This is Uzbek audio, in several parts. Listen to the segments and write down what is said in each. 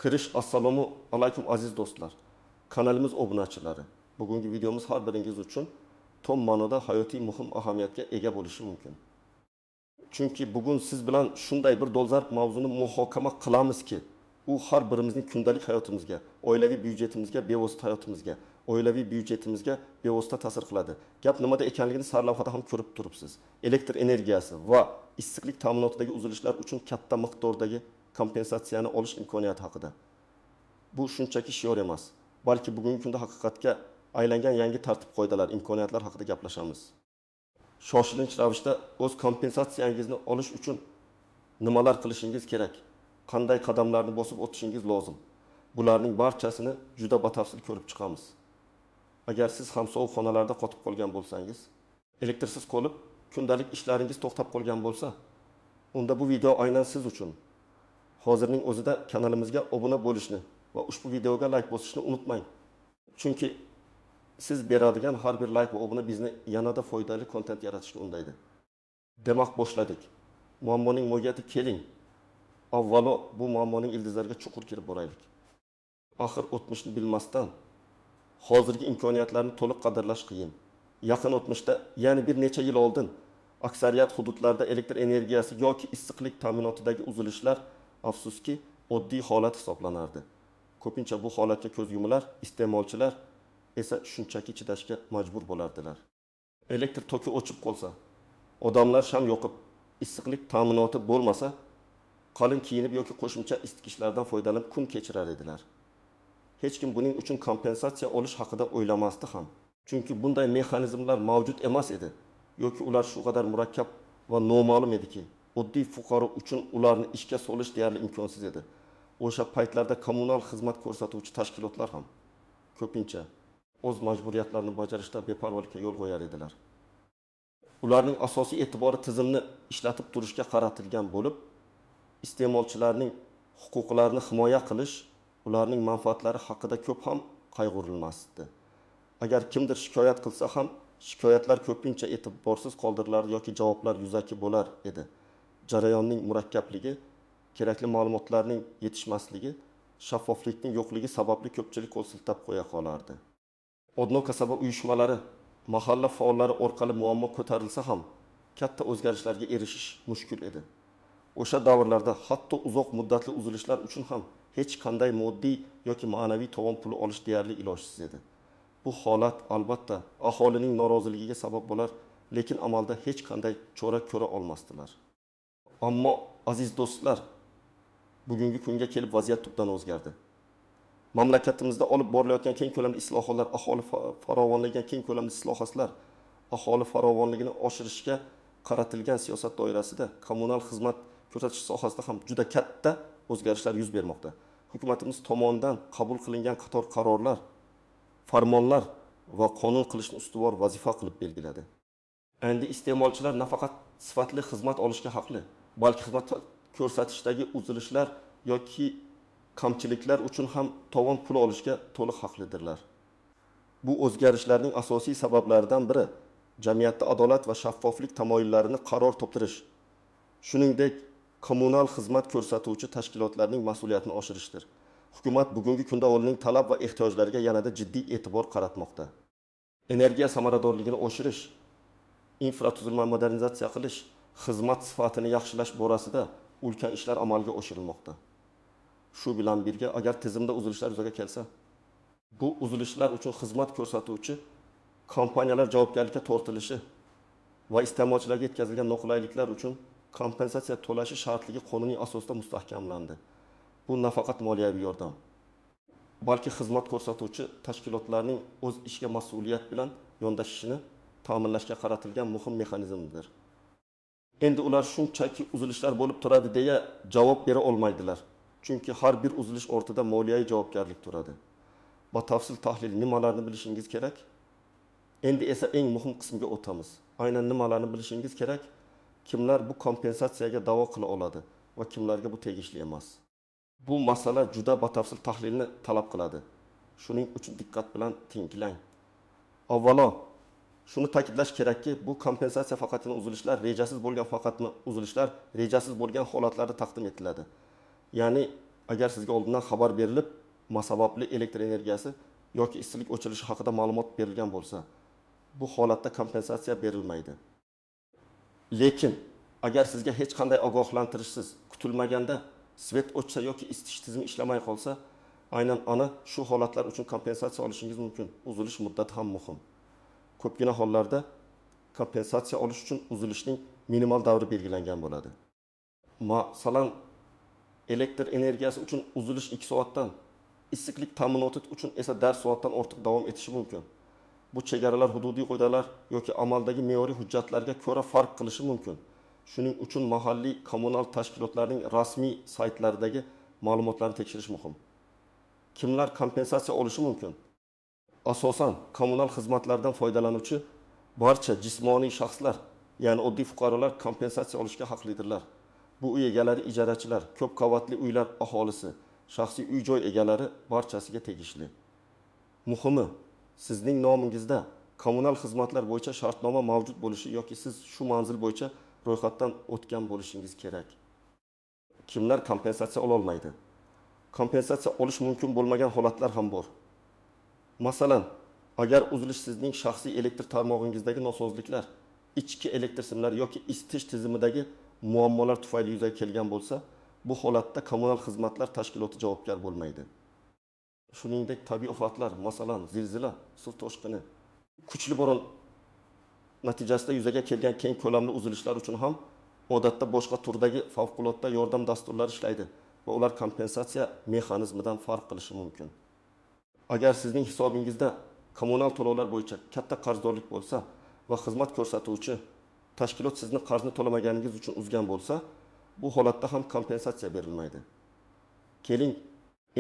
Kirish. Assalomu alaykum, aziz do'stlar, kanalimiz obunachilari. Bugungi videomiz har biringiz uchun tom ma'noda hayotiy muhim ahamiyatga ega bo'lishi mumkin. Chunki bugun siz bilan shunday bir dolzarb mavzuni muhokama qilamizki, u har birimizning kundalik hayotimizga, oilaviy byudjetimizga bevosita hayotimizga, oilaviy byudjetimizga bevosita ta'sir qiladi. Gap nimada ekanligini sarlavhada ham ko'rib turibsiz. Elektr energiyasi va issiqlik ta'minotidagi uzilishlar uchun katta miqdordagi kompensatsiyani olish imkoniyati haqida. Bu shunchaki shior emas, balki bugungi kunda haqiqatga aylangan yangi tartib qoidalar, imkoniyatlar haqida gaplashamiz. Shoshilinch ravishda o'z kompensatsiyangizni olish uchun nimalar qilishingiz kerak, qanday qadamlarni bosib o'tishingiz lozim. Bularning barchasini juda batafsil ko'rib chiqamiz. Agar siz ham sovuq xonalarda qotib qolgan bo'lsangiz, elektrsiz qolib, kundalik ishlaringiz to'xtab qolgan bo'lsa, unda bu video aynan siz uchun. Hozirning o'zida kanalimizga obuna bo'lishni va ushbu videoga like bosishni unutmang. Chunki siz beradigan har bir like va obuna bizni yanada foydali kontent yaratishga undaydi. Demak, boshladik. Muammoning mohiyati keling. Avvalo bu muammoning ildizlariga chuqur kirib boraylik. Axir o'tmishni bilmasdan hozirgi imkoniyatlarni to'liq qadrlash qiyin. Yaqin o'tmishda, ya'ni bir necha yil oldin aksariyat hududlarda elektr energiyasi yoki issiqlik ta'minotidagi uzilishlar afsuski oddiy holat hisoblanardi. Ko'pincha bu holatga ko'z yumilar, iste'molchilar esa shunchaki chidashga majbur bo'lardilar. Elektr toki o'chib qolsa, odamlar sham yoqib, issiqlik ta'minoti bo'lmasa, qalin kiyinib yoki qo'shimcha isitgichlardan foydalanib kun kechirar edilar. Hech kim buning uchun kompensatsiya olish haqida o'ylamasdi ham. Chunki bunday mexanizmlar mavjud emas edi yoki ular shu qadar murakkab va noma'lum ediki, oddiy fuqaro uchun ularni ishga solish deyarli imkonsiz edi. O'sha paytlarda kommunal xizmat ko'rsatuvchi tashkilotlar ham ko'pincha o'z majburiyatlarini bajarishda beparvolikka yo'l qo'yar edilar. Ularning asosiy e'tibori tizimni ishlatib turishga qaratilgan bo'lib, iste'molchilarning huquqlarini himoya qilish, ularning manfaatlari haqida ko'p ham qayg'urilmasdi. Agar kimdir shikoyat qilsa ham, shikoyatlar ko'pincha e'tiborsiz qoldirilar yoki javoblar yuzaki bo'lar edi. Jarayonning murakkabligi, kerakli ma'lumotlarning yetishmasligi, shaffoflikning yo'qligi sababli ko'pchilik qo'l siltab qo'ya qolardi. Odno kasaba uyushmalari, mahalla faollari orqali muammo ko'tarilsa ham katta o'zgarishlarga erishish mushkul edi. O'sha davrlarda hatto uzoq muddatli uzilishlar uchun ham hech qanday moddiy yoki ma'naviy tovon puli olish deyarli ilojsiz edi. Bu holat albatta aholining noroziligiga sabab bo'lar, lekin amalda hech qanday chora ko'ra olmasdilar. Ammo aziz do'stlar, bugungi kunga kelib vaziyat tubdan o'zgardi. Mamlakatimizda olib borilayotgan keng ko'lamli islohotlar, aholi farovonligiga keng ko'lamli islohotlar, aholi farovonligini oshirishga qaratilgan siyosat doirasida kommunal xizmat ko'rsatish sohasida ham juda katta o'zgarishlar yuz bermoqda. Hukumatimiz tomonidan qabul qilingan qator qarorlar, farmonlar va qonun qilishni ustuvor vazifa qilib belgiladi. Endi iste'molchilar nafaqat sifatli xizmat olishga haqli, balki xizmat ko'rsatishdagi uzilishlar yoki kamchiliklar uchun ham tovon pul olishga to'liq haqlidirlar. Bu o'zgarishlarning asosiy sabablaridan biri jamiyatda adolat va shaffoflik tamoyillarini qaror toptirish, shuningdek kommunal xizmat ko'rsatuvchi tashkilotlarning mas'uliyatini oshirishdir. Hukumat bugungi kunda aholining talab va ehtiyojlariga yanada jiddiy e'tibor qaratmoqda. Energiya samaradorligini oshirish, infratuzilmani modernizatsiya qilish, xizmat sifatini yaxshilash borasida ulkan ishlar amalga oshirilmoqda. Shu bilan birga agar tizimda uzilishlar yuzaga kelsa, bu uzilishlar uchun xizmat ko'rsatuvchi kompaniyalar javobgarlikka tortilishi va iste'molchilarga yetkazilgan noqulayliklar uchun kompensatsiya to'lashi shartligi qonuniy asosda mustahkamlandi. Bu nafaqat moliyaviy yordam, balki xizmat ko'rsatuvchi tashkilotlarning o'z ishiga mas'uliyat bilan yondashishini ta'minlashga qaratilgan muhim mexanizmdir. Endi ular shunchaki uzilishlar bo'lib turadi deya javob bera olmaydilar. Chunki har bir uzilish ortida moliyaviy javobgarlik turadi. Batafsil tahlil nimalarni bilishingiz kerak? Endi esa eng muhim qismga o'tamiz. Aynan nimalarni bilishingiz kerak? Kimlar bu kompensatsiyaga da'vo qila oladi va kimlarga bu tegishli emas? Bu masala juda batafsil tahlilni talab qiladi. Shuning uchun diqqat bilan tinglang. Avvalo shuni ta'kidlash kerakki, bu kompensatsiya faqatgina uzilishlar rejasiz bo'lgan, faqatgina uzilishlar rejasiz bo'lgan holatlarda taqdim etiladi. Ya'ni agar sizga oldindan xabar berilib, sababli elektr energiyasi yoki issiqlik o'chirilishi haqida ma'lumot berilgan bo'lsa, bu holatda kompensatsiya berilmaydi. Lekin agar sizga hech qanday ogohlantirishsiz kutilmaganda svet o'chsa yoki isitish tizimi ishlamay qolsa, aynan ana shu holatlar uchun kompensatsiya olishingiz mumkin. Uzilish muddati ham muhim. Ko'pgina hollarda kompensatsiya olish uchun uzilishning minimal davri belgilangan bo'ladi. Masalan, elektr energiyasi uchun uzilish 2 soatdan, issiqlik ta'minoti uchun esa 4 soatdan ortiq davom etishi mumkin. Bu chegaralar hududiy qoidalar yoki amaldagi me'yoriy hujjatlarga ko'ra farq qilishi mumkin. Shuning uchun mahalliy kommunal tashkilotlarning rasmiy saytlaridagi ma'lumotlarni tekshirish muhim. Kimlar kompensatsiya olishi mumkin? Asosan kommunal xizmatlardan foydalanuvchi barcha jismoniy shaxslar, ya'ni oddiy fuqarolar kompensatsiya olishga haqlidirlar. Bu uy egalari, ijarachilar, ko'p qavatli uylar aholisi, shaxsiy uy-joy egalari barchasiga tegishli. Muhimi, sizning nomingizda kommunal xizmatlar bo'yicha shartnoma mavjud bo'lishi yoki siz shu manzil bo'yicha ro'yxatdan o'tgan bo'lishingiz kerak. Kimlar kompensatsiya ola olmaydi? Kompensatsiya olish mumkin bo'lmagan holatlar ham bor. Masalan, agar uzilish sizning shaxsiy elektr tarmog'ingizdagi nosozliklar, ichki elektr simlari yoki isitish tizimidagi muammolar tufayli yuzaga kelgan bo'lsa, bu holatda kommunal xizmatlar tashkiloti javobgar bo'lmaydi. Shuningdek, tabiiy ofatlar, masalan, zilzila, suv toshqini, kuchli bo'ron natijasida yuzaga kelgan keng ko'lamli uzilishlar uchun ham odatda boshqa turdagi favqulodda yordam dasturlari ishlaydi va ular kompensatsiya mexanizmidan farq qilishi mumkin. Agar sizning hisobingizda kommunal to'lovlar bo'yicha katta qarzdorlik bo'lsa va xizmat ko'rsatuvchi tashkilot sizni qarzni to'lamaganingiz uchun uzgan bo'lsa, bu holatda ham kompensatsiya berilmaydi. Keling,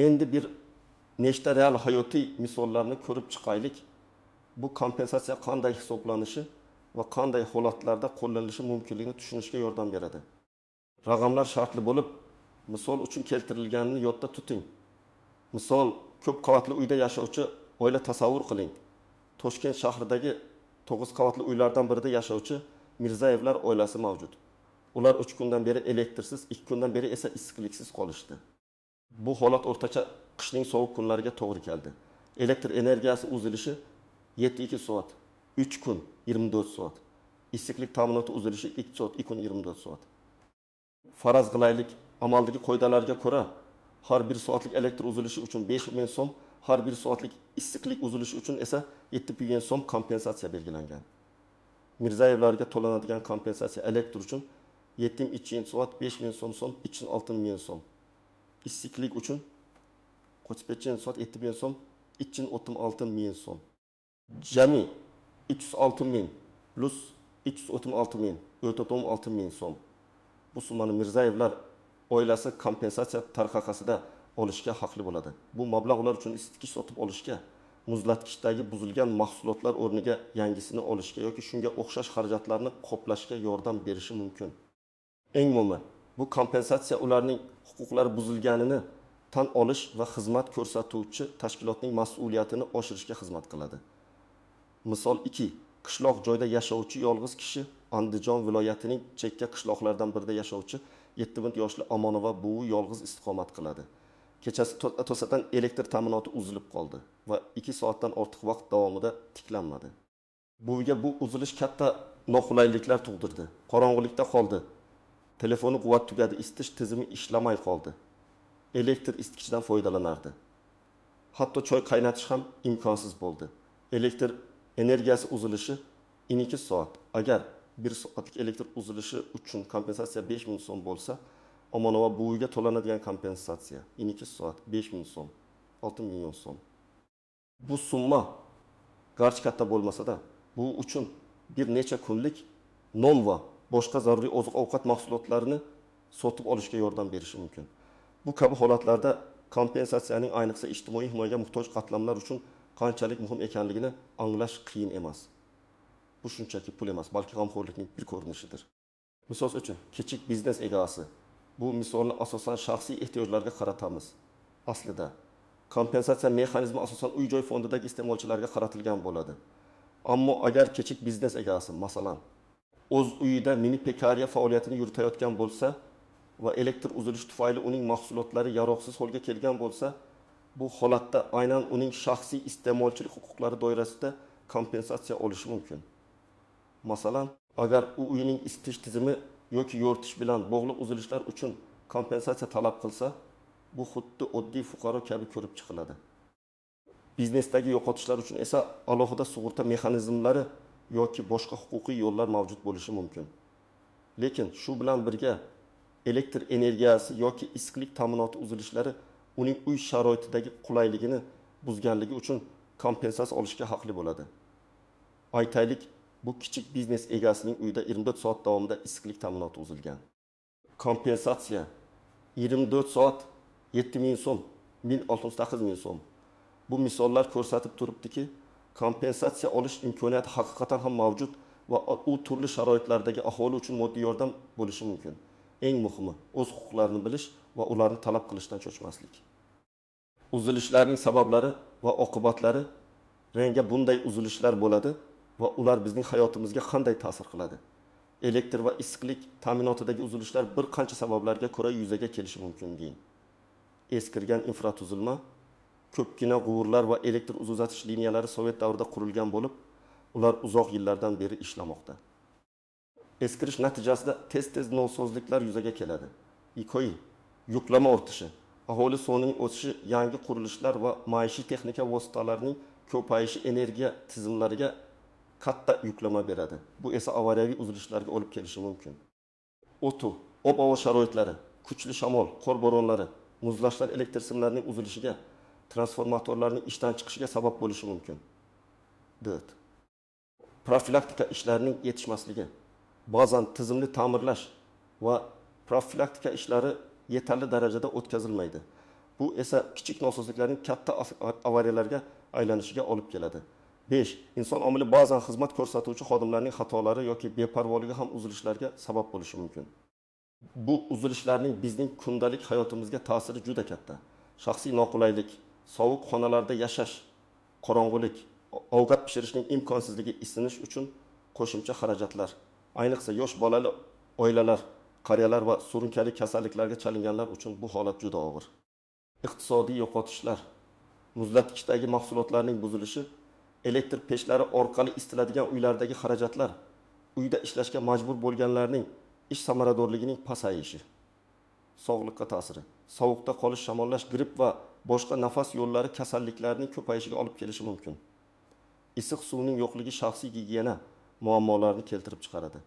endi bir nechta real hayotiy misollarni ko'rib chiqaylik. Bu kompensatsiya qanday hisoblanishi va qanday holatlarda qo'llanilishi mumkinligini tushunishga yordam beradi. Raqamlar shartli bo'lib, misol uchun keltirilganini yodda tuting. Misol, ko'p qavatli uyda yashovchi oila tasavvur qiling. Toshkent shahridagi 9 qavatli uylardan birida yashovchi Mirzayevlar oilasi mavjud. Ular 3 kundan beri elektrsiz, 2 kundan beri esa issiqliksiz qolishdi. Bu holat o'rtacha qishning sovuq kunlariga to'g'ri keldi. Elektr energiyasi uzilishi 7-2 soat, 3 kun 24 soat. Issiqlik ta'minoti uzilishi 2 soat, 2 kun 24 soat. Faraz qilaylik, amaldagi qoidalarga ko'ra har bir soatlik elektr uzilishi uchun 5000 so'm, har bir soatlik issiqlik uzilishi uchun esa 7000 so'm kompensatsiya belgilangan. Mirzayevlarga to'lanadigan kompensatsiya elektr uchun 7 soat 5000 so'm, 36000 so'm. Issiqlik uchun 35 soat 7000 so'm, 336 000 so'm. Jami 306 000 plus 336 000, 416 000 so'm. Bu summani Mirzayevlar oilasi kompensatsiya tariqasida olishga haqli bo'ladi. Bu mablag' ular uchun isitgich sotib olishga, muzlatgichdagi buzilgan mahsulotlar o'rniga yangisini olishga yoki shunga o'xshash xarajatlarni qoplashga yordam berishi mumkin. Eng muhimi, bu kompensatsiya ularning huquqlari buzilganini tan olish va xizmat ko'rsatuvchi tashkilotning mas'uliyatini oshirishga xizmat qiladi. Misol 2. Qishloq joyda yashovchi yolg'iz kishi Andijon viloyatining chekka qishloqlaridan birida yashovchi 7 yoshli Omonova buvi yolg'iz istiqomat qiladi. Kechasi to'satdan elektr ta'minoti uzilib qoldi va 2 soatdan ortiq vaqt davomida tiklanmadi. Buviga bu uzilish katta noqulayliklar tug'dirdi. Qorong'ulikda qoldi. Telefoni quvvat tugadi, isitish tizimi ishlamay qoldi. Elektr isitgichdan foydalanardi. Hatto choy qaynatish ham imkonsiz bo'ldi. Elektr energiyasi uzilishi 2 soat. Agar 1 soatlik elektr uzilishi uchun kompensatsiya 5000 so'm bo'lsa, Omonova buviga to'lanadigan kompensatsiya 2 soat 5000 so'm, 6 million so'm. Bu summa garchi katta bo'lmasa-da, bu uchun bir necha kunlik non va boshqa zaruriy oziq-ovqat mahsulotlarini sotib olishga yordam berishi mumkin. Bu kabi holatlarda kompensatsiyaning ayniqsa ijtimoiy himoyaga muhtoj qatlamlar uchun qanchalik muhim ekanligini anglash qiyin emas. Bu shunchaki pul emas, balki g'amxo'rlikning bir ko'rinishidir. Misol uchun, kichik biznes egasi. Bu misolni asosan shaxsiy ehtiyojlarga qaratamiz. Aslida kompensatsiya mexanizmi asosan uy-joy fondidagi iste'molchilarga qaratilgan bo'ladi. Ammo agar kichik biznes egasi, masalan, o'z uyida mini pekariya faoliyatini yuritayotgan bo'lsa va elektr uzilishi tufayli uning mahsulotlari yaroqsiz holga kelgan bo'lsa, bu holatda aynan uning shaxsiy iste'molchilik huquqlari doirasida kompensatsiya olishi mumkin. Masalan, agar u uyining isitish tizimi yoki yoritish bilan bog'liq uzilishlar uchun kompensatsiya talab qilsa, bu xuddi oddiy fuqaro kabi ko'rib chiqiladi. Biznesdagi yo'qotishlar uchun esa alohida sug'urta mexanizmlari yoki boshqa huquqiy yo'llar mavjud bo'lishi mumkin. Lekin shu bilan birga elektr energiyasi yoki issiqlik ta'minoti uzilishlari uning uy sharoitidagi qulayligini buzganligi uchun kompensatsiya olishga haqli bo'ladi. Aytaylik, bu kichik biznes egasining uyida 24 soat davomida issiqlik ta'minoti uzilgan. Kompensatsiya 24 soat 7000 so'm, 1068 ming so'm. Bu misollar ko'rsatib turibdiki, kompensatsiya olish imkoniyati haqiqatan ham mavjud va u turli sharoitlardagi aholi uchun moddiy yordam bo'lishi mumkin. Eng muhimi, o'z huquqlarini bilish va ularni talab qilishdan cho'chimaslik. Uzilishlarning sabablari va oqibatlari. Renga bunday uzilishlar bo'ladi va ular bizning hayotimizga qanday ta'sir qiladi? Elektr va issiqlik ta'minotidagi uzilishlar bir qancha sabablarga ko'ra yuzaga kelishi mumkin deyin. Eskirgan infratuzilma, ko'pgina quvurlar va elektr uzatish liniyalari sovet davrida qurilgan bo'lib, ular uzoq yillardan beri ishlamoqda. Eskirish natijasida tez-tez nosozliklar yuzaga keladi. IKOI, yuklama ortishi, aholi sonining o'sishi, yangi qurilishlar va maishiy texnika vositalarining ko'payishi energiya tizimlariga katta yuklama beradi. Bu esa avariyaviy uzilishlarga olib kelishi mumkin. O'tuv, ob-havo sharoitlari, kuchli shamol, qor bo'ronlari, muzlashlar elektr simlarining uzilishiga, transformatorlarning ishdan chiqishiga sabab bo'lishi mumkin. 4. Profilaktika ishlarining yetishmasligi. Ba'zan tizimli ta'mirlash va profilaktika ishlari yetarli darajada o'tkazilmaydi. Bu esa kichik nosozliklarning katta avariyalarga aylanishiga olib keladi. 5. Inson omili ba'zan xizmat ko'rsatuvchi xodimlarning xatolari yoki beparvoligi ham uzilishlarga sabab bo'lishi mumkin. Bu uzilishlarning bizning kundalik hayotimizga ta'siri juda katta. Shaxsiy noqulaylik, sovuq xonalarda yashash, qorong'ulik, ovqat pishirishning imkonsizligi, isinish uchun qo'shimcha xarajatlar, ayniqsa yosh bolali oilalar, qariyalar va surunkali kasalliklarga chalinganlar uchun bu holat juda og'ir. Iqtisodiy yo'qotishlar, muzlatkichdagi mahsulotlarning buzilishi, elektr pechlari orqali isitiladigan uylardagi xarajatlar, uyda ishlashga majbur bo'lganlarning ish samaradorligining pasayishi, sog'liqqa ta'siri, sovuqda qolish, shamollash, gripp va boshqa nafas yo'llari kasalliklarining ko'payishiga olib kelishi mumkin. Issiq suvning yo'qligi shaxsiy gigiyena muammolarini keltirib chiqaradi.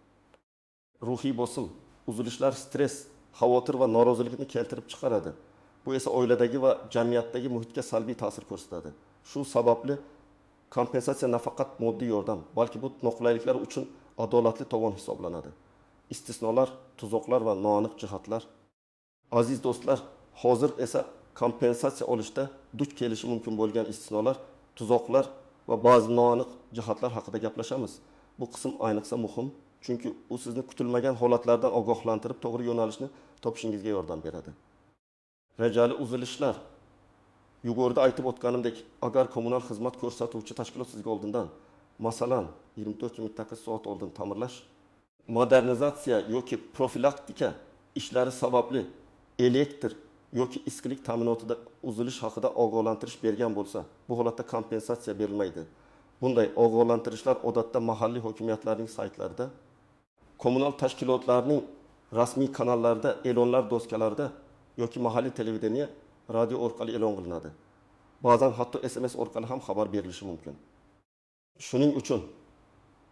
Ruhiy bosim, uzilishlar stress, xavotir va norozilikni keltirib chiqaradi. Bu esa oiladagi va jamiyatdagi muhitga salbiy ta'sir ko'rsatadi. Shu sababli kompensatsiya nafaqat moddiy yordam, balki bu noqulayliklar uchun adolatli tovon hisoblanadi. Istisnolar, tuzoqlar va noaniq jihatlar. Aziz do'stlar, hozir esa kompensatsiya olishda duch kelishi mumkin bo'lgan istisnolar, tuzoqlar va ba'zi noaniq jihatlar haqida gaplashamiz. Bu qism ayniqsa muhim, chunki u sizni kutilmagan holatlardan ogohlantirib, to'g'ri yo'nalishni topishingizga yordam beradi. Rejali uzilishlar. Yuqorida aytib o'tganimdek, agar kommunal xizmat ko'rsatuvchi tashkilot sizga oldindan, masalan, 24 soat oldin ta'mirlash, modernizatsiya yoki profilaktika ishlari sababli elektr yoki issiqlik ta'minotida uzilish haqida ogohlantirish bergan bo'lsa, bu holatda kompensatsiya berilmaydi. Bunday ogohlantirishlar odatda mahalliy hokimiyatlarning saytlarida, kommunal tashkilotlarning rasmiy kanallarida, e'lonlar doskalarida yoki mahalliy televideniye, radio orqali e'lon qilinadi. Ba'zan hatto SMS orqali ham xabar berilishi mumkin. Shuning uchun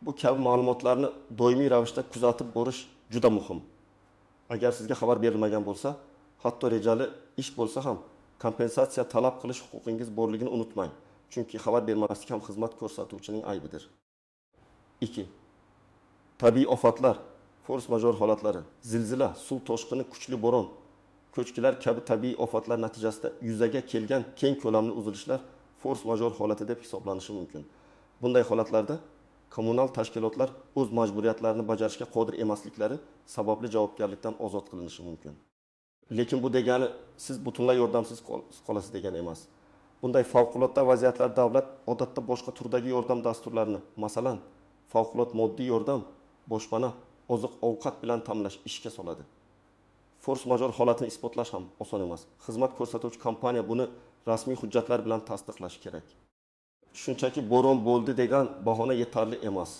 bu kabi ma'lumotlarni doimiy ravishda kuzatib borish juda muhim. Agar sizga xabar berilmagan bo'lsa, hatto rejali ish bo'lsa ham kompensatsiya talab qilish huquqingiz borligini unutmang. Chunki xabar bermaslik ham xizmat ko'rsatuvchining aybidir. 2. Tabiiy ofatlar, fors-major holatlari, zilzila, suv toshqini, kuchli bo'ron, ko'chkilar kabi tabiiy ofatlar natijasida yuzaga kelgan keng ko'lamli uzilishlar fors-major holati deb hisoblanishi mumkin. Bunday holatlarda kommunal tashkilotlar o'z majburiyatlarini bajarishga qodir emasliklari sababli javobgarlikdan ozod qilinishi mumkin. Lekin bu degani siz butunlay yordamsiz qolasiz degani emas. Bunday favqulodda vaziyatlar davlat odatda boshqa turdagi yordam dasturlarini, masalan, favqulodda moddiy yordam, boshpana, oziq-ovqat bilan ta'minlash ishga soladi. Fors-major holatini isbotlash ham oson emas. Xizmat ko'rsatuvchi kompaniya buni rasmiy hujjatlar bilan tasdiqlashi kerak. Shunchaki bo'ron bo'ldi degan bahona yetarli emas.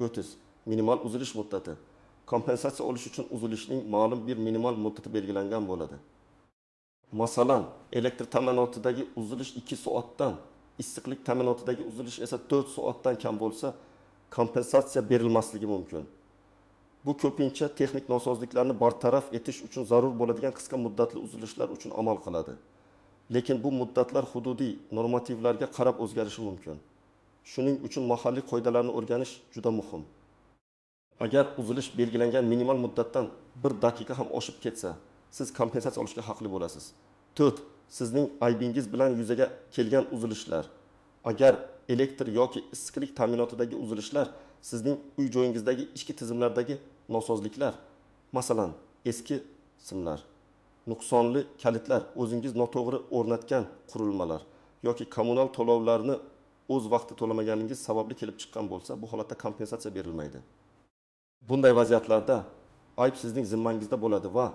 30. Minimal uzilish muddati. Kompensatsiya olish uchun uzilishning ma'lum bir minimal muddati belgilangan bo'ladi. Masalan, elektr ta'minotidagi uzilish 2 soatdan, issiqlik ta'minotidagi uzilish esa 4 soatdan kam bo'lsa, kompensatsiya berilmasligi mumkin. Bu ko'pincha texnik nosozliklarni bartaraf etish uchun zarur bo'ladigan qisqa muddatli uzilishlar uchun amal qiladi. Lekin bu muddatlar hududiy normativlarga qarab o'zgarishi mumkin. Shuning uchun mahalliy qoidalarni o'rganish juda muhim. Agar uzilish belgilangan minimal muddatdan 1 daqiqa ham oshib ketsa, siz kompensatsiya olishga haqli bo'lasiz. 4. Sizning aybingiz bilan yuzaga kelgan uzilishlar. Agar elektr yoki issiqlik ta'minotidagi uzilishlar sizning uy joyingizdagi ichki tizimlardagi nosozliklar, masalan, eski simlar, nuqsonli kalitlar, o'zingiz noto'g'ri o'rnatgan qurilmalar yoki kommunal to'lovlarni o'z vaqtida to'lamaganingiz sababli kelib chiqqan bo'lsa, bu holatda kompensatsiya berilmaydi. Bunday vaziyatlarda ayb sizning zimmangizda bo'ladi va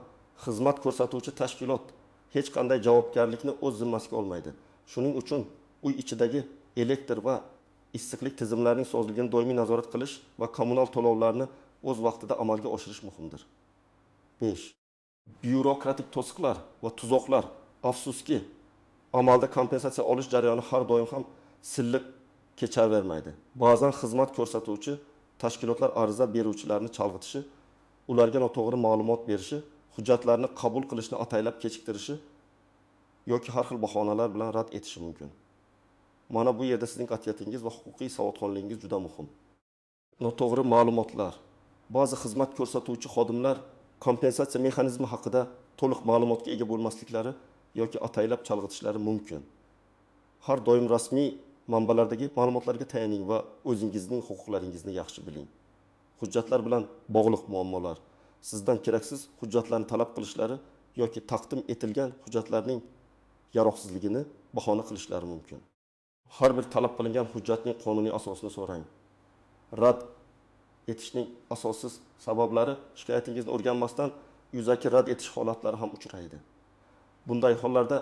xizmat ko'rsatuvchi tashkilot hech qanday javobgarlikni o'z zimmasiga olmaydi. Shuning uchun uy ichidagi elektr va issiqlik tizimlarining sozligini doimiy nazorat qilish va kommunal to'lovlarni o'z vaqtida amalga oshirish muhimdir. 5. Byurokratik to'siqlar va tuzoqlar. Afsuski, amalda kompensatsiya olish jarayoni har doim ham silliq kechavermaydi. Ba'zan xizmat ko'rsatuvchi tashkilotlar ariza beruvchilarni chalg'itishi, ularga noto'g'ri ma'lumot berishi, hujjatlarni qabul qilishni ataylab kechiktirishi yoki har xil bahonalar bilan rad etishi mumkin. Mana bu yerda sizning qat'iyatingiz va huquqiy savodxonligingiz juda muhim. Noto'g'ri ma'lumotlar. Ba'zi xizmat ko'rsatuvchi xodimlar kompensatsiya mexanizmi haqida to'liq ma'lumotga ega bo'lmasliklari yoki ataylab chalg'itishlari mumkin. Har doim rasmiy manbalardagi ma'lumotlarga tayaning va o'zingizning huquqlaringizni yaxshi biling. Hujjatlar bilan bog'liq muammolar. Sizdan keraksiz hujjatlarni talab qilishlari yoki taqdim etilgan hujjatlarning yaroqsizligini bahona qilishlari mumkin. Har bir talab qilingan hujjatning qonuniy asosini so'rang. Rad etishning asossiz sabablari shikoyatingizni o'rganmasdan yuzaki rad etish holatlari ham uchraydi. Bunday hollarda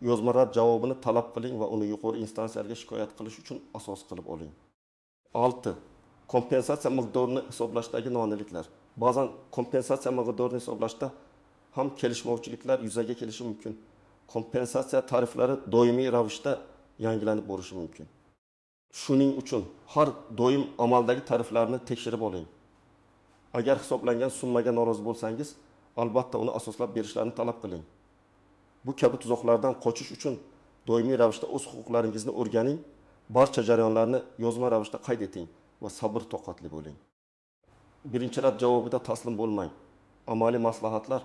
yozma rad javobini talab qiling va uni yuqori instansiyalarga shikoyat qilish uchun asos qilib oling. 6. Kompensatsiya miqdorini hisoblashdagi noaniqliklar. Ba'zan kompensatsiya miqdorini hisoblashda ham kelishmovchiliklar yuzaga kelishi mumkin. Kompensatsiya tariflari doimiy ravishda yangilanib borishi mumkin. Shuning uchun har doim amaldagi tariflarni tekshirib oling. Agar hisoblangan summaga norozi bo'lsangiz, albatta uni asoslab berishlarini talab qiling. Bu kabi tuzoqlardan qochish uchun doimiy ravishda o'z huquqlaringizni o'rganing, barcha jarayonlarni yozma ravishda qayd eting va sabr toqatli bo'ling. Birinchi rad javobida taslim bo'lmang. Amaliy maslahatlar.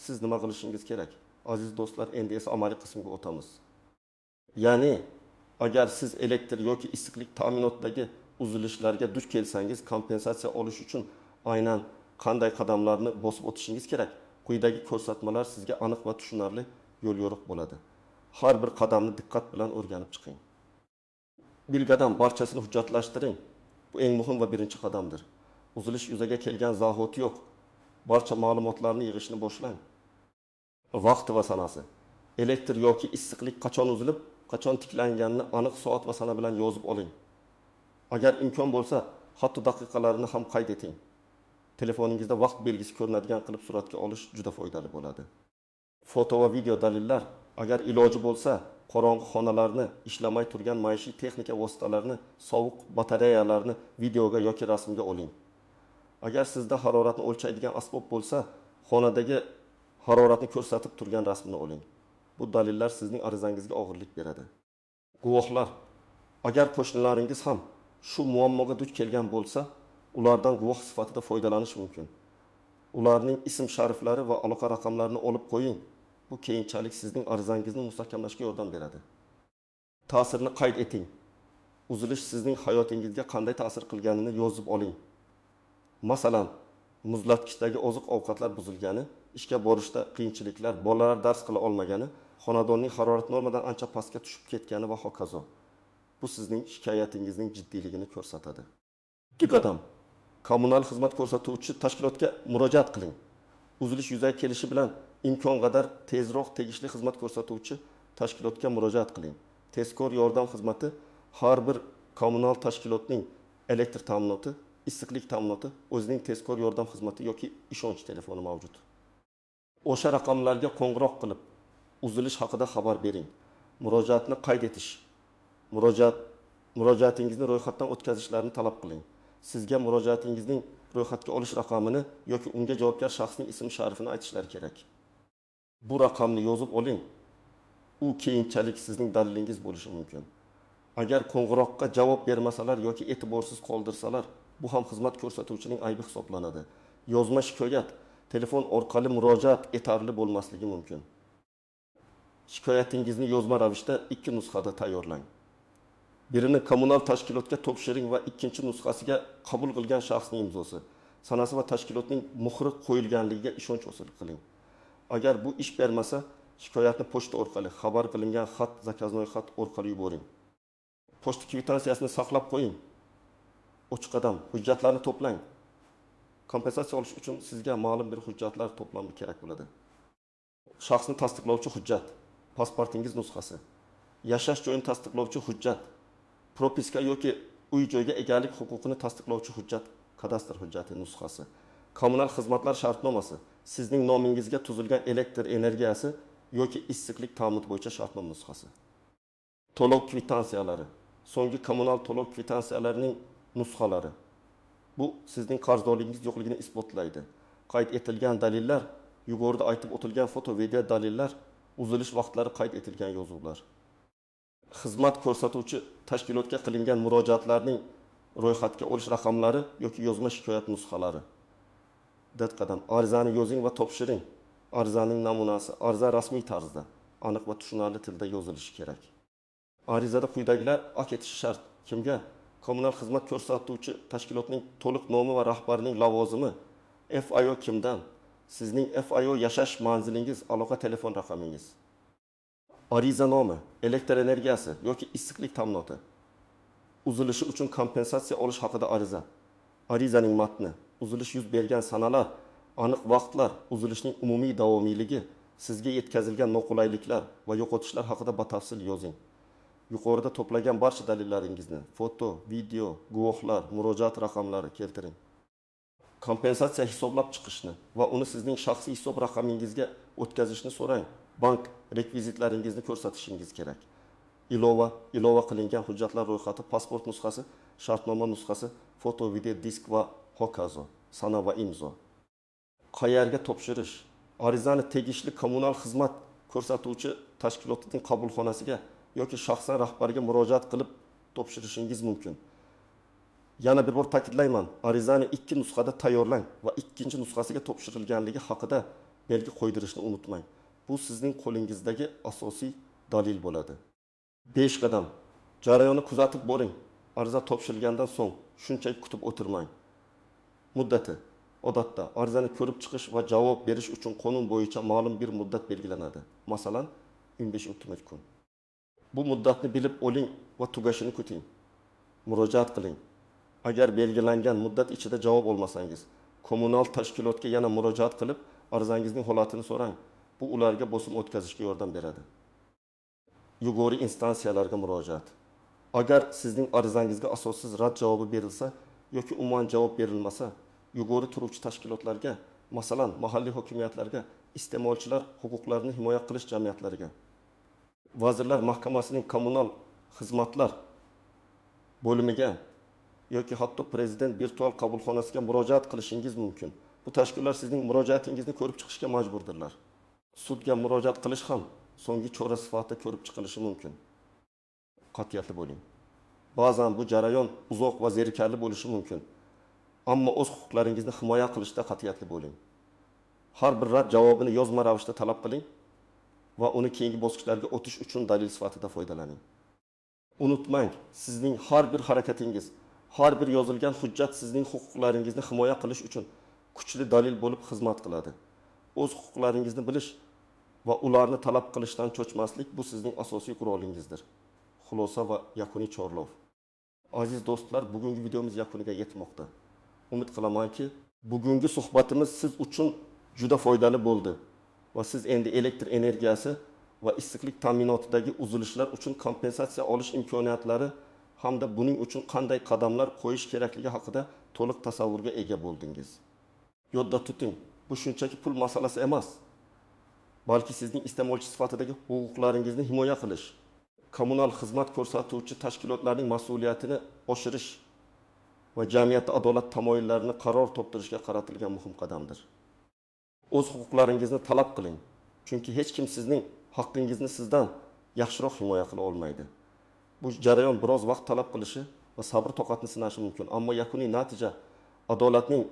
Siz nima qilishingiz kerak? Aziz do'stlar, endi esa amaliy qismga o'tamiz. Ya'ni agar siz elektr yoki issiqlik ta'minotidagi uzilishlarga duch kelsangiz, kompensatsiya olish uchun aynan qanday qadamlarni bosib o'tishingiz kerak? Quyidagi ko'rsatmalar sizga aniq va tushunarli yo'l-yo'riq bo'ladi. Har bir qadamni diqqat bilan o'rganib chiqing. Bir qadam barchasini hujjatlashtiring. Bu eng muhim va birinchi qadamdir. Uzilish yuzaga kelgan zahoti yo'q. Barcha ma'lumotlarni yig'ishni boshlang. Vaqti va sanasi. Elektr yoki issiqlik qachon uzilib, qachon tiklanganini aniq soat va sana bilan yozib oling. Agar imkon bo'lsa, hatto daqiqalarini ham qayd eting. Telefoningizda vaqt belgisi ko'rinadigan qilib suratga olish juda foydali bo'ladi. Foto va video dalillar. Agar iloji bo'lsa, qorong'i xonalarni, ishlamay turgan maishiy texnika vositalarini, sovuq batareyalarni videoga yoki rasmga oling. Agar sizda haroratni o'lchaydigan asbob bo'lsa, xonadagi haroratni ko'rsatib turgan rasmni oling. Bu dalillar sizning arizangizga og'irlik beradi. Guvohlar. Agar qo'shnilaringiz ham shu muammoga duch kelgan bo'lsa, ulardan guvoh sifatida foydalanish mumkin. Ularning ism shariflari va aloqa raqamlarini olib qo'ying. Bu keyinchalik sizning arizangizni mustahkamlashga yordam beradi. Ta'sirni qayd eting. Uzilish sizning hayotingizga qanday ta'sir qilganini yozib oling. Masalan, muzlatgichdagi oziq-ovqatlar buzilgani, ishga borishda qiyinchiliklar, bolalar dars qila olmagani, xonadonning harorati normadan ancha pastga tushib ketgani va hokazo. Bu sizning shikoyatingizning jiddiyligini ko'rsatadi. 2 qadam. Kommunal xizmat ko'rsatuvchi tashkilotga murojaat qiling. Uzilish yuzaga kelishi bilan Imkon qadar tezroq tegishli xizmat ko'rsatuvchi tashkilotga murojaat qiling. Tezkor yordam xizmati har bir kommunal tashkilotning, elektr ta'minoti, issiqlik ta'minoti, o'zining tezkor yordam xizmati yoki ishonch telefoni mavjud. O'sha raqamlarga qo'ng'iroq qilib, uzilish haqida xabar bering. Murojaatni qayd etish. Murojaatingizni ro'yxatdan o'tkazishlarini talab qiling. Sizga murojaatingizning ro'yxatga olish raqamini yoki unga javobgar shaxsning ism-sharifini aytishlari kerak. Bu raqamni yozib oling. U keyinchalik sizning dalilingiz bo'lishi mumkin. Agar qo'ng'iroqqa javob bermasalar yoki e'tiborsiz qoldirsalar, bu ham xizmat ko'rsatuvchining aybi hisoblanadi. Yozma shikoyat, telefon orqali murojaat yetarli bo'lmasligi mumkin. Shikoyatingizni yozma ravishda 2 nusxada tayyorlang. Birini kommunal tashkilotga topshiring va ikkinchi nusxasiga qabul qilgan shaxsning imzosi, sanasi va tashkilotning muhri qo'yilganligiga ishonch hosil qiling. Agar bu ish bermasa, shikoyatni pochta orqali, xabar qilingan xat, zakaznoy xat orqali yuboring. Pochta kvitansiyasini saqlab qo'ying. Ochiq qadam, hujjatlarni to'plang. Kompensatsiya olish uchun sizga ma'lum bir hujjatlar to'plami kerak bo'ladi. Shaxsni tasdiqlovchi hujjat, pasportingiz nusxasi, yashash joyini tasdiqlovchi hujjat, propiska yoki uy joyga egalik huquqini tasdiqlovchi hujjat, kadastr hujjati nusxasi, kommunal xizmatlar shartnomasi, sizning nomingizga tuzilgan elektr energiyasi yoki issiqlik ta'minoti bo'yicha shartnoma nusxasi. To'lov kvitansiyalari, so'nggi kommunal to'lov kvitansiялarining nusxalari. Bu sizning qarzdorligingiz yo'qligini isbotlaydi. Qayd etilgan dalillar, yuqorida aytib o'tilgan foto, video dalillar, uzilish vaqtlari qayd etilgan yozuvlar. Xizmat ko'rsatuvchi tashkilotga qilingan murojaatlarning ro'yxatga olish raqamlari yoki yozma shikoyat nusxalari. Dod qadam, arizani yozing va topshiring. Arizaning namunasi, ariza rasmiy tarzda, aniq va tushunarli tilda yozilishi kerak. Arizada quyidagilar aks etishi shart. Kimga? Kommunal xizmat ko'rsatuvchi tashkilotning to'liq nomi va rahbarining lavozimi, FIO kimdan? Sizning FIO yashash manzilingiz, aloqa telefon raqamingiz. Ariza nomi, elektr energiyasi yoki issiqlik ta'minoti uzilishi uchun kompensatsiya olish haqida ariza. Arizaning matni, uzilish yuz bergan sanalar, aniq vaqtlar, uzilishning umumiy davomiyligi, sizga yetkazilgan noqulayliklar va yo'qotishlar haqida batafsil yozing. Yuqorida to'plagan barcha dalillaringizni, foto, video, guvohlar, murojaat raqamlari keltiring. Kompensatsiya hisoblab chiqishni va uni sizning shaxsiy hisob raqamingizga o'tkazishni so'rang. Bank rekvizitlaringizni ko'rsatishingiz kerak. Ilova qilingan hujjatlar ro'yxati, pasport nusxasi, shartnoma nusxasi, foto, video, disk va hokazo, sana va imzo. Qayerga topshirish? Arizani tegishli kommunal xizmat ko'rsatuvchi tashkilotning qabulxonasiga yoki shaxsan rahbarga murojaat qilib topshirishingiz mumkin. Yana bir bor ta'kidlayman, arizani 2 nusxada tayyorlang va ikkinchi nusxasiga topshirilganligi haqida belgi qo'ydirishni unutmang. Bu sizning qo'lingizdagi asosiy dalil bo'ladi. 5 qadam. Jarayonni kuzatib boring. Ariza topshirilgandan so'ng shunchaki kutib o'tirmang. Muddati. Odatda arizani ko'rib chiqish va javob berish uchun qonun bo'yicha ma'lum bir muddat belgilanadi. Masalan, 15-30 kun. Bu muddatni bilib oling va tugashini kuting. Murojaat qiling. Agar belgilangan muddat ichida javob olmasangiz, kommunal tashkilotga yana murojaat qilib, arizangizning holatini so'rang. Bu ularga bosim o'tkazishga yordam beradi. Yuqori instansiyalarga murojaat. Agar sizning arizangizga asossiz rad javobi berilsa yoki umuman javob berilmasa, yuqori turuvchi tashkilotlarga, masalan, mahalliy hokimiyatlarga, iste'molchilar huquqlarini himoya qilish jamiyatlariga, Vazirlar Mahkamasining kommunal xizmatlar bo'limiga yoki hatto prezident virtual qabulxonasiga murojaat qilishingiz mumkin. Bu tashkilotlar sizning murojaatingizni ko'rib chiqishga majburdirlar. Sudga murojaat qilish ham so'nggi chora sifatida ko'rib chiqilishi mumkin. Qat'iyatli bo'ling. Ba'zan bu jarayon uzoq va zerikarli bo'lishi mumkin. Ammo o'z huquqlaringizni himoya qilishda qat'iyatli bo'ling. Har bir rad javobini yozma ravishda talab qiling va uni keyingi bosqichlarga o'tish uchun dalil sifatida foydalaning. Unutmang, sizning har bir harakatingiz, har bir yozilgan hujjat sizning huquqlaringizni himoya qilish uchun kuchli dalil bo'lib xizmat qiladi. O'z huquqlaringizni bilish va ularni talab qilishdan cho'chmaslik bu sizning asosiy qurolingizdir. Xulosa va yakuniy chorlov. Aziz do'stlar, bugungi videomiz yakuniga yetmoqda. Umid qilamanki, bugungi suhbatimiz siz uchun juda foydali bo'ldi. Va siz endi elektr energiyasi va issiqlik ta'minotidagi uzilishlar uchun kompensatsiya olish imkoniyatlari hamda buning uchun qanday qadamlar qo'yish kerakligi haqida to'liq tasavvurga ega bo'ldingiz. Yodda tuting, bu shunchaki pul masalasi emas, balki sizning iste'molchi sifatidagi huquqlaringizni himoya qilish, kommunal xizmat ko'rsatuvchi tashkilotlarning mas'uliyatini oshirish va jamiyatda adolat tamoyillarini qaror toptirishga qaratilgan muhim qadamdir. O'z huquqlaringizni talab qiling, chunki hech kim sizning haqqingizni sizdan yaxshiroq himoya qila olmaydi. Bu jarayon biroz vaqt talab qilishi va sabr toqatni sinashi mumkin, ammo yakuniy natija adolatning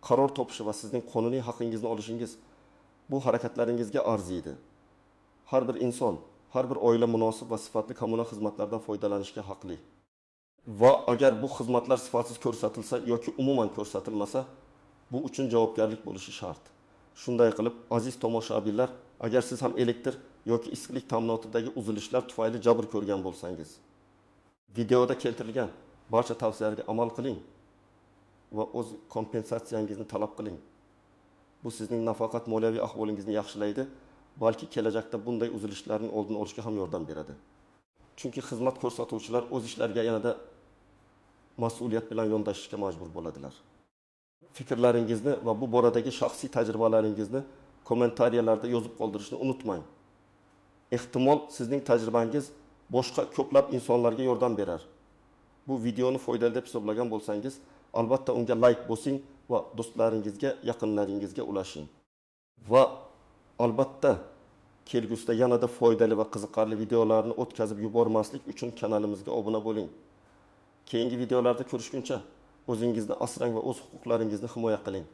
qaror topishi va sizning qonuniy haqqingizni olishingiz bu harakatlaringizga arziydi. Har bir inson, har bir oila munosib va sifatli kommunal xizmatlardan foydalanishga haqli. Va agar bu xizmatlar sifatsiz ko'rsatilsa yoki umuman ko'rsatilmasa, bu uchun javobgarlik bo'lishi shart. Shunday qilib, aziz tomoshabinlar, agar siz ham elektr yoki issiqlik ta'minotidagi uzilishlar tufayli jabr ko'rgan bo'lsangiz, videoda keltirilgan barcha tavsiyalarga amal qiling va o'z kompensatsiyangizni talab qiling. Bu sizning nafaqat moliyaviy ahvolingizni yaxshilaydi, balki kelajakda bunday uzilishlarning oldini olishga ham yordam beradi. Chunki xizmat ko'rsatuvchilar o'z ishlariga yanada mas'uliyat bilan yondashishga majbur bo'ladilar. Fikrlaringizni va bu boradagi shaxsiy tajribalaringizni kommentariyalarda yozib qoldirishni unutmang. Ehtimol sizning tajribangiz boshqa ko'plab insonlarga yordam berar. Bu videoni foydali deb hisoblagan bo'lsangiz, albatta unga like bosing va do'stlaringizga, yaqinlaringizga ulashing. Va albatta kelgusida yanada foydali va qiziqarli videolarni o'tkazib yubormaslik uchun kanalimizga obuna bo'ling. Keyingi videolarda ko'rishguncha o'zingizni asrang va o'z huquqlaringizni himoya qiling.